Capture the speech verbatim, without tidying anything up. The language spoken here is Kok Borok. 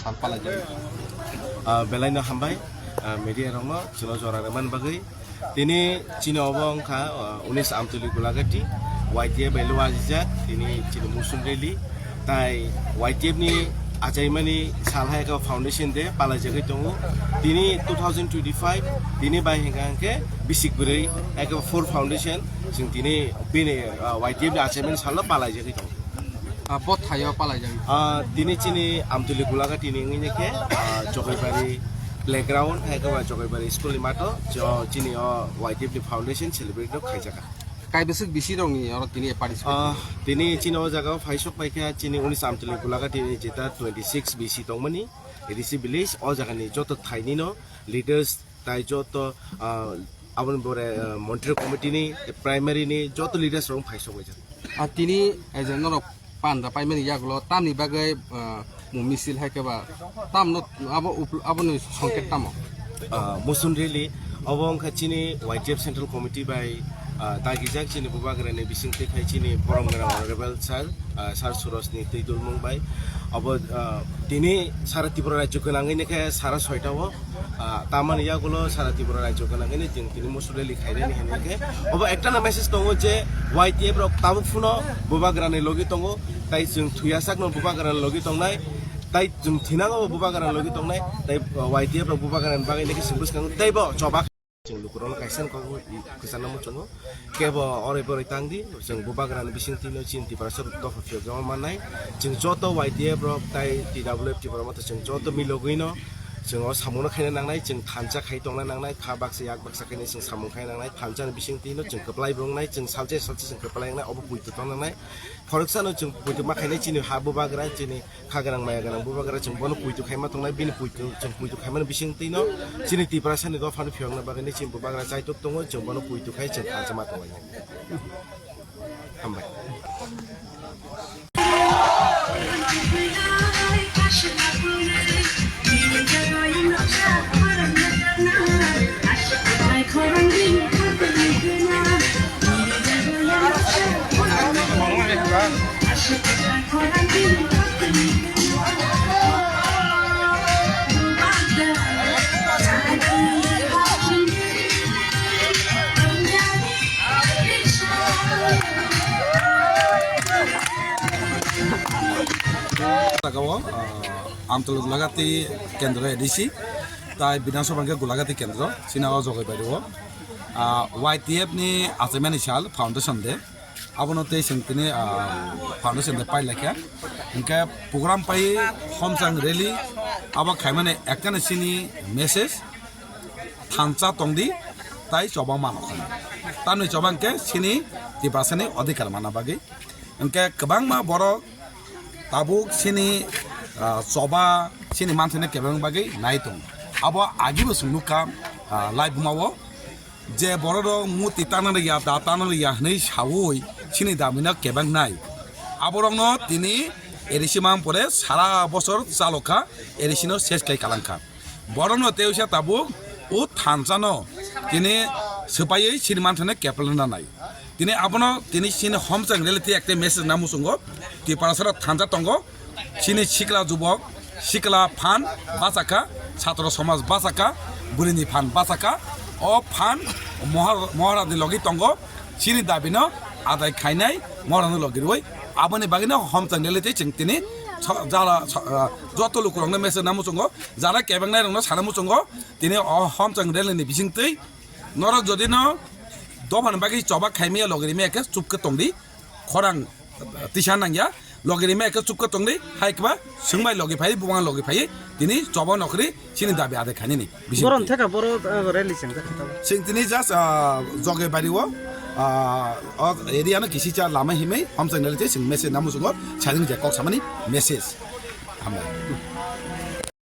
Sal palai jai. Ah, belai no hambai, ah, media rok no chwla jora rwmani bagwi. Tini chini obo wngkha, ah, unis Amtuli Gulagati, Y T F bai lua ajijak, tini chini Musun Rally. Tai Y T F ni achaimani sal hai khe foundation day palai jagwi tongo. Tini two thousand twenty-five, tini bai hingka hingke bisik bwrwi hai khe four foundation, chwng tini bini, ah, Y T F ni achaimani salo palai jagwi tongo. Ah, bo thaio palai jagwi. Ah, tini chini Amtuli Gulagati ni wngwi khe, ah, Jogaibari playground, hai khe ba Jogaibari school ni mato, jo chini o Y T F ni foundation celebrate rok khaijak. Kaibwswk bisi rokni oro tini participate? Ah, tini chini o jaga o phaisok paikha chini unis Amtuli Gulagati ni jeta twenty six bisi tongmani, A D C village, o jaga ni joto thai ni no leaders, tai joto, ah, aboni bore, ah, montri committee ni, primary ni joto leaders rok phai sogwi jak. Ah, tini, eh, je norok panda paimani yagulo tamni bagwi, ah, mo misil hai khe ba tamno abo up-, aboni songket tamo? Ah, Musun Rally obo wngkha chini Y T F Central Committee bai, ah, dagijak chini bubagrani bisingtwi khai chini borom gwnang Honorable Sir, ah, Sir Suraj ni twi dulmung bai. Obo, ah, tini sara Tripura rajyo gwnangwi khe sara soita o. Ah, tamani yagulo sara Tripura rajyo gwnangwi chwng tini Musun Rally khainani hwnwi khe obo ekta na message tongo je Y T F rok tabuk phano bubagrani logi tongo, tai chwng thwiyasakno bubagrani logi tongnai, tai chwng thinango bubagrani logi tongnai, tai, ah, Y T F rok bubagrani bagwi nokhe chwng bwskango teibo choba. Chwng lukurokno kaisa kok kwchangma muchungo. Kebo oroi boroi tang di, chwng bubagrani bisingtwino chini Tiprasa dopha phiyokjama mannai. Chwng joto Y T F rok tai T W F Tipra Motha chwng joto milogwino chwng o samungno khaina nangnai, chwng thansa khai tongna nangnai, kha baksa yak baksa khaina chwng samung khai nangnai, thansani bisingtwino chwng kwplai bo wngnai, chwng salsa salsa chwng kwplai wngnai, obo puitu tong nangnai. Khoroksano chwng puitu ma khainai chini ha bubagra, chini kha gwnang maya gwnang bubagra chwng bono puitu khaima tongnai, bini puitu chwng puitu khaimani bisingtwino chini Tiprasani dophano phiyokna bagwi chini bubagra chaitok tongo, chwng bono puitu khai chwng thansa ma tongnai. Hambai. Saka o, ah, Amtolo Gulagati Kendro A D C, tai Bidhan Sabha hwnkhe Gulagati Kendro, chini o Jogaibari o, ah, Y T F ni achaimani sal Foundation Day, abono tei chwng tini, ah, Foundation Day pai laikha. Hwnkhe program pai Homchang Rally, abo khaimani ekta ni chini message, thansa tongdi, tai choba mano kha. Tamni choba hwnkhe chini Tiprasani odhikar mana bagwi. Hwnkhe kwbangma borok tabuk chini, ah, choba chini manthani kebeng bagwi nai tongo. Abo agibo chwng nukha, ah, live buma o je borok rok muti tanani ya, da tanani ya hwnwi sawi chini damino kebeng nai. Aborokno tini A D C mang pore sara bosor chalokha, A D C no ses khlai kalangkha. Borokno tei usa tabuk o thansano tini swpaiwi chini manthani kepelna nai. Tini abono tini chini Homchang Rally tei ekta message na muchungo, Tiprasarok thansa tongo, chini sikla jubok, sikla phan bachakha, chhatro somaj bachakha, burini phan bachakha, o phan mohor-, mohorani logi tongo, chini dabino adai khainai mohorani logi rwi. Aboni bagwino Homchang Rally tei chwng tini so-, jala, so-, ah, joto lukurokno message na muchungo, jara kebengnai rokno sana muchungo, tini o Homchang Rally ni bisingtwi norok jodi no dophani bagwi choba khaimaya logi rimaya khe chupkhe tongdi, khorang tisa nangya, logi rimaya khe chupkhe tongdi, hai khe ba swngbai logi phai, bubang logi phai, tini choba nokri chini dabi adai khainani bisingtwi. Boron theka boro, ah, rally chengkha khe tamo? Chwng tini just, ah, Jogaibari o, Ah, o area no kisicha lama himwi hamsai nai chwng message namu sungo chajing je kok samani message. Hambai.